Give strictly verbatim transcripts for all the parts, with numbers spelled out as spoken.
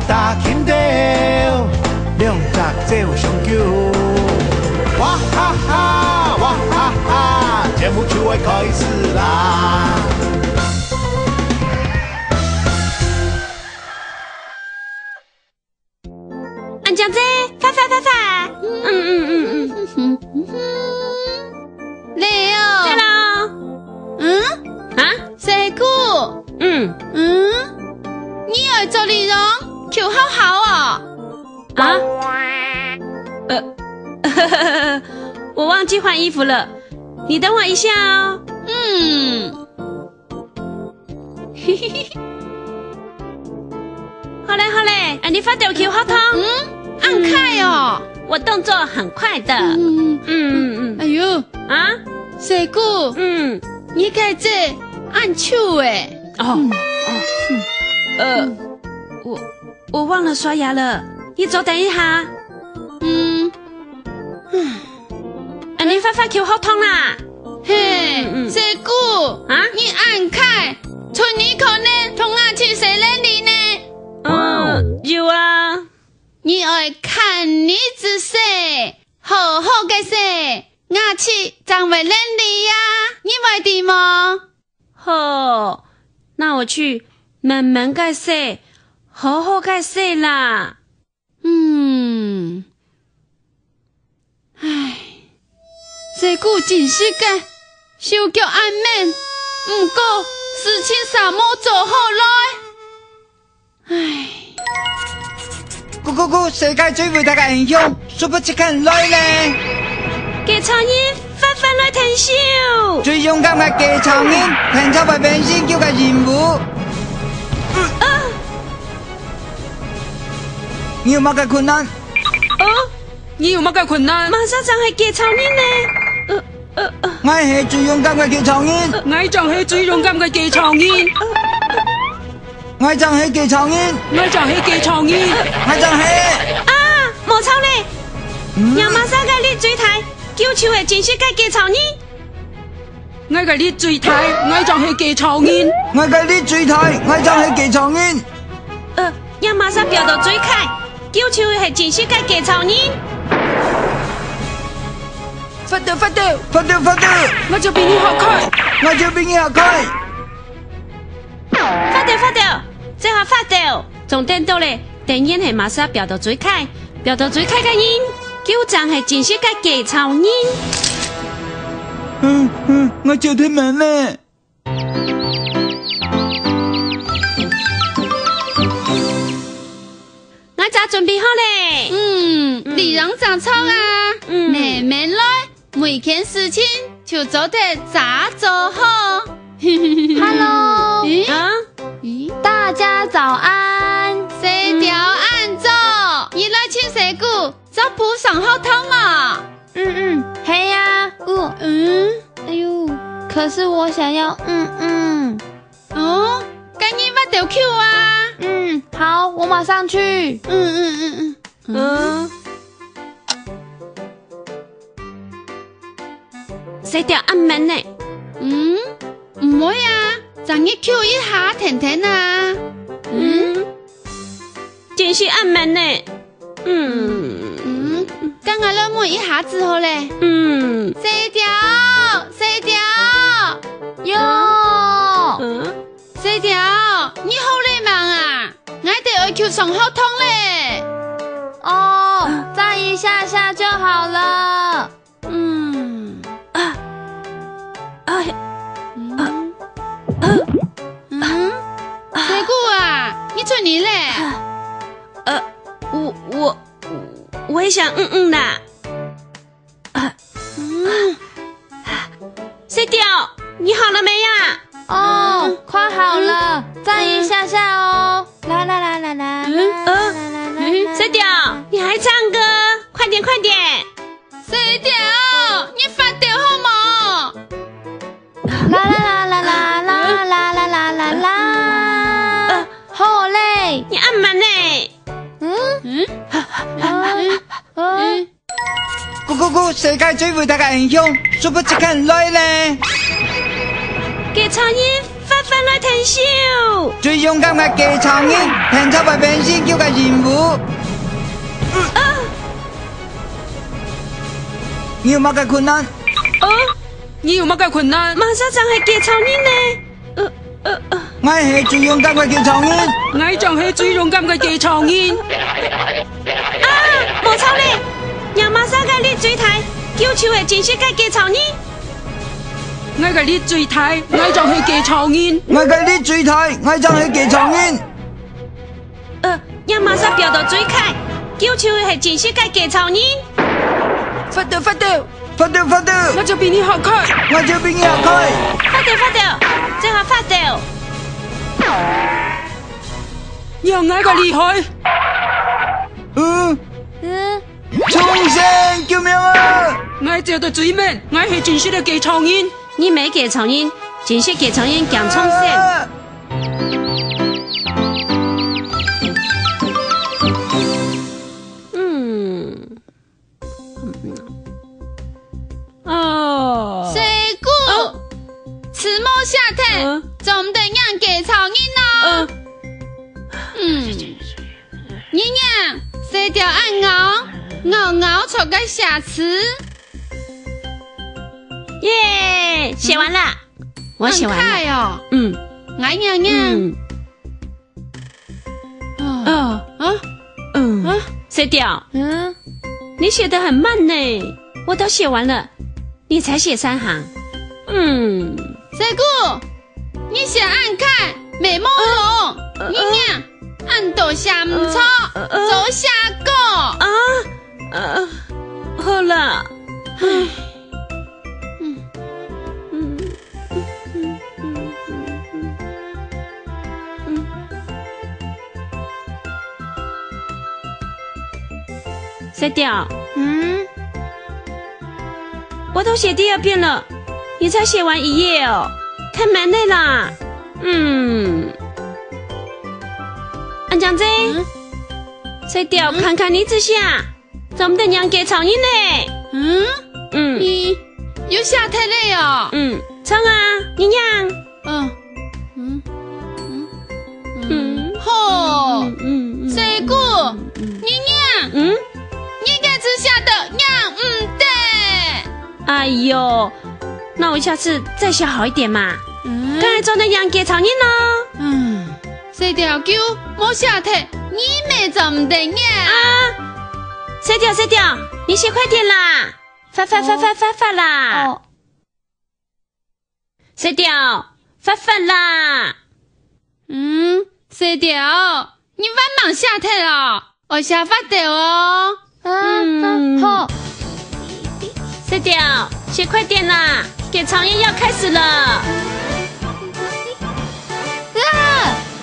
打琴头，兩隻走相救。哇哈哈，哇哈哈，節目就愛開始啦！恁靚姐，快快快快！嗯嗯嗯嗯。來哦。對了。嗯？啊？細姑。嗯。嗯？你愛做美容，就好好哦。 啊？呃，我忘记换衣服了，你等我一下哦。嗯。好嘞，好嘞，哎，你發抖球好痛。嗯，恁快哦。我动作很快的。嗯嗯嗯。哎呦，啊？細姑，嗯，你个這恁臭哎。哦，嗯哦，嗯，呃，我我忘了刷牙了，你久等一下。嗯，啊，你發發球好痛啦。嘿，嗯嗯。細姑，啊？你恁快，出你可能同牙齒洗練理呢？嗯，有啊。你愛看你仔細，好好个洗，牙齒正會練理呀，你會知無？ 好，那我去慢慢个洗，好好个洗啦。嗯，唉，細姑真實个，手腳恁慢，毋過事情煞無做好來。 唉。咕咕咕，世界最偉大个英雄，Super Chicken來咧！雞超人，發發來𢯭手！最勇敢个雞超人，𢯭手會變成佢个任務。啊！你有麼个困難？哦，你有麼个困難？麼儕正係雞超人呢？呃呃呃，𠊎係最勇敢个雞超人。𠊎正係最勇敢个雞超人。 𠊎正係雞超人。𠊎正係雞超人。𠊎正係。啊，無錯咧！嗯？若麼儕个力最大，就就係真實个雞超人。𠊎个力最大，𠊎正係雞超人。𠊎个力最大，𠊎正係雞超人。呃，若麼儕飆到最快，就就係真實个雞超人。發抖，發抖！發抖，發抖！𠊎就比你較快！𠊎就比你較快！ 發抖，發抖，這下發抖，重點到咧，當然係麼儕飆到最快，飆到最快个人，就正係真實个雞超人。嗯嗯，𠊎走忒慢咧。𠊎早準備好咧。嗯，嗯。你人正著啊，嗯。慢慢來。 每件事情就做得早做好。Hello，嗯？啊？咦？大家早安。細條恁早，你來尋細姑，做補償好痛哦。嗯嗯，係啊，嗯。嗯？哎呦，可是我想要，嗯嗯。哦，該你發抖球啊？嗯，好，我馬上去。嗯嗯嗯嗯。嗯。 細條恁慢呢？嗯，毋會啊，正入去一下定定啊。嗯，真係恁慢呢。嗯。嗯，該𠊎來摸一下仔好咧。嗯。細條，細條。喲。嗯？細條，你好咧吂啊？𠊎兜愛去上學堂咧。哦，站一下下就好了。 嗯。啊。哎。嗯。嗯？細姑啊，你出來咧？呃，我，我，我也想嗯嗯啦。啊。嗯。細條，你好了沒呀？哦，快好了，站一下下哦。啦啦啦啦啦，嗯？啦啦啦啦啦。嗯？細條，你還唱歌？快點，快點。 細條，你發抖好無？啦啦啦啦啦啦啦啦啦啦。呃。好咧。你恁慢呢？嗯？嗯？嗯？嗯？咕咕咕，世界最偉大个英雄，Super Chicken來咧！雞超人，發發來𢯭 秀！最勇敢个割草人，聽說會變成就个任務。啊！你有麼个困難？呃，你有麼个困難？麼儕正係割草人呢？呃，呃，呃。𠊎係最勇敢个割草人。𠊎正係最勇敢个割草人。啊，無錯咧！若麼儕个力最大，就就係真實个割草人。 𠊎个力最大，𠊎正係割草人。𠊎个力最大，𠊎正係割草人。呃，若麼儕飆到最快，就就係真實个割草人。發抖，發抖，發抖，發抖！𠊎就比你較快。𠊎就比你較快。發抖，發抖，這下發抖。讓𠊎个厲害！嗯？嗯？ 衝線！救命啊！𠊎走到最慢，𠊎係真實个割草人。你毋係割草人，真實割草人驚衝線。啊！嗯。哦。細姑，哦。樹無削忒，嗯。做毋得仰割草人哦。嗯。嗯。 你仰，細鳥恁𠢕，𠢕𠢕出个寫詞。耶，寫完了，我寫完了。恁快哦。嗯。𠊎仰仰。嗯。哦。哦。啊？嗯。啊？細鳥，嗯？你寫得很慢呢，我都寫完了， 你才寫三行。嗯。細姑，你寫恁快，無毛龍。呃，呃，你仰，恁多寫毋著，呃，呃。做寫過。啊，呃，好了。唉。嗯。嗯，嗯，嗯，嗯，嗯，嗯。 細鳥。嗯？我都寫第二遍了，你才寫完一頁哦，太慢了啦。嗯。恁樣仔，嗯？細鳥，嗯？看看你這下，做毋得仰割草人呢。嗯？嗯。你又寫忒了哦。嗯，著啊，你仰？ 嗯，嗯，嗯，嗯。嗯。好。嗯，嗯，嗯，細姑，嗯，嗯。你仰，嗯？你个字寫得仰毋得。哎喲，那我下次再寫好一點嘛。嗯。該做得仰割草人囉。嗯，細鳥就無寫忒，你乜做毋得仰。啊，細鳥，細鳥，你寫快點啦！發發發發發發啦！哦。 細鳥，發發啦！嗯，細鳥，你還吂寫忒哦，愛寫發抖哦。啊，嗯。好。細鳥，寫快點啦，割草人要開始了。啊，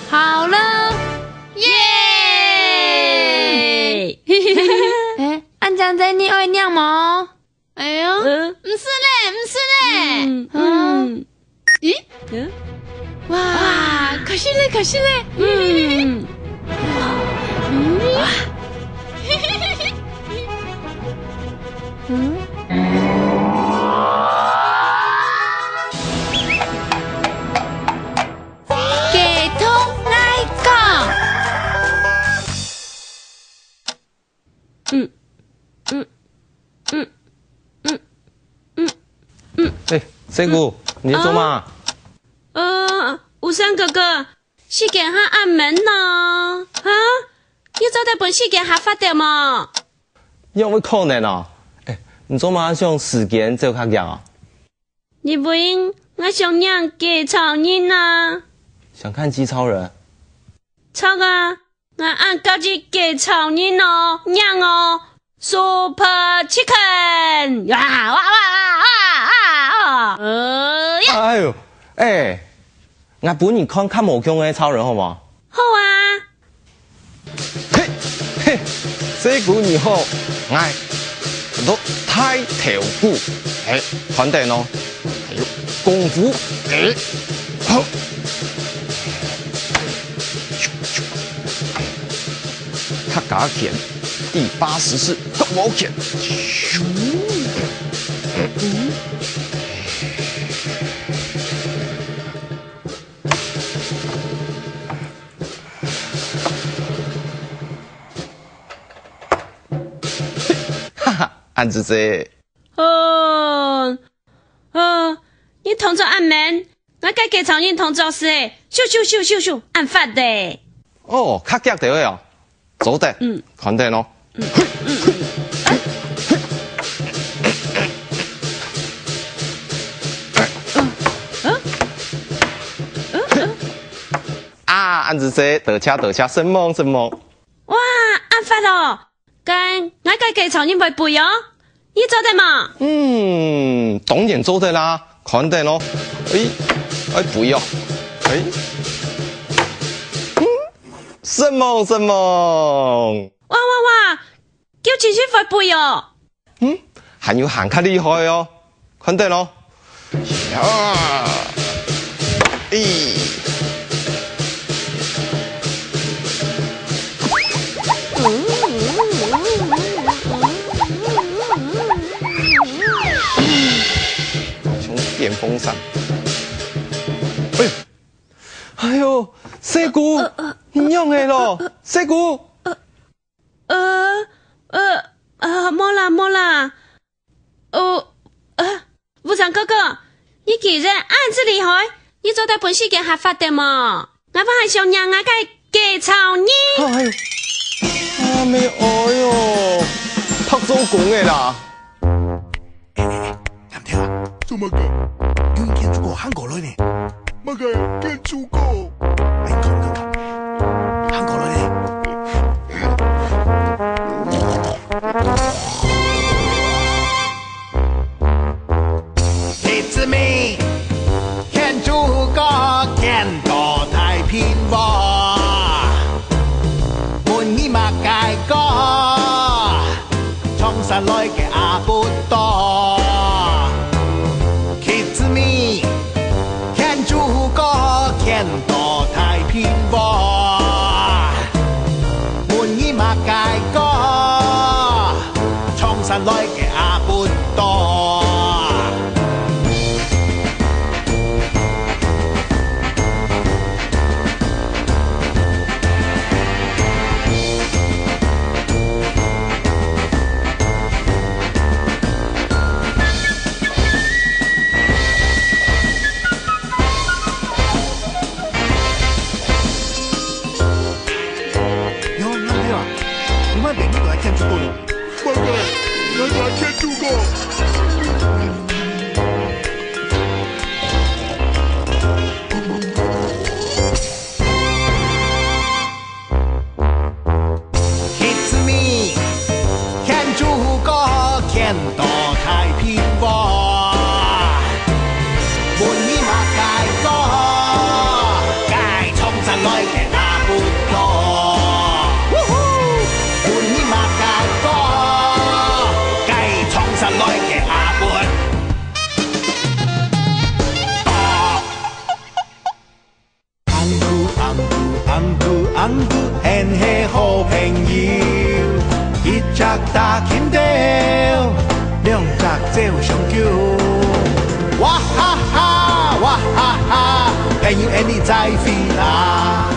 好了。耶！哎，恁樣仔你愛仰無？ 哎喲，嗯。毋使咧，毋使咧。嗯，嗯。咦？嗯？哇，哇。可惜咧，可惜咧。嗯。嗯。嗯？給通來講。嗯。 嗯，嗯，嗯，嗯，嗯。哎，細姑，你在做麼？啊？呃，武山哥哥，時間還恁慢呢，哈？你做得分時間較發兜無？仰會可能哦？哎，你做麼想時間走較遽啊？因為𠊎想仰割草人啊。想看雞超人？著啊， 𠊎恁合意割草人哦，仰哦，Super Chicken！哇，哇，哇，哇，哇，哇，呃，呀。哎喲，哎，𠊎分你看較無共个超人好無？好啊。嘿，嘿，細姑你好，𠊎 落大頭鼓，哎，看等哦，還有功夫，哎，好，客家拳，第八十式割草拳。咻，嗯。恁仔細。哦，哦，你動作恁慢，𠊎个雞草人動作係，咻咻咻咻咻，恁快个。哦，較遽兜仔哦。做得，嗯。看等哦。嗯，嗯，嗯。哎。嗯，嗯，嗯，嗯。啊，恁仔細，多謝，多謝，承蒙，承蒙。哇，恁快哦！該，𠊎个雞草人會飛哦，你做得無？嗯，當然做得啦，看等哦。哎，哎，飛哦。哎。嗯，承蒙，承蒙。哇，哇，哇， 佢真係會飛哦！嗯，還有還較厲害哦，看等哦。呀，咦。像電風扇。哎喲，哎喲，細姑，呃，呃，你仰仔咯？呃，呃，細姑。呃，呃，呃，無啦，無啦。 哦，啊，武松哥哥，你既然恁仔厲害，你做得分世間較發達無？𠊎還係想贏𠊎个雞草人。哎，阿姆哀哦，白做工个啦。哎，哎，哎，聽聽啊，做麼个？有人牽豬哥行過來呢。麼个牽豬哥？哎，看，看，看，行過來呢。 It's me，牽豬哥牽到大蘋果，問你麼个哥，長山來个阿不多。It's me，牽豬哥牽到大蘋果，問你麼个哥， 長山來个阿不多。喲，恁樣啊，你莫變，你都愛牽豬哥咯。 麼个？𠊎就愛牽豬哥。It's me，牽豬哥牽到大蘋果。 問你麼个哥，該長山來个阿不多。嗚呼！問你麼个哥，該長山來个阿不多。紅豬，紅豬，紅豬，紅豬，𫣆係好朋友。一隻大金豆，兩隻走相救。哇哈哈，哇哈哈，朋友，𫣆俚再會啦。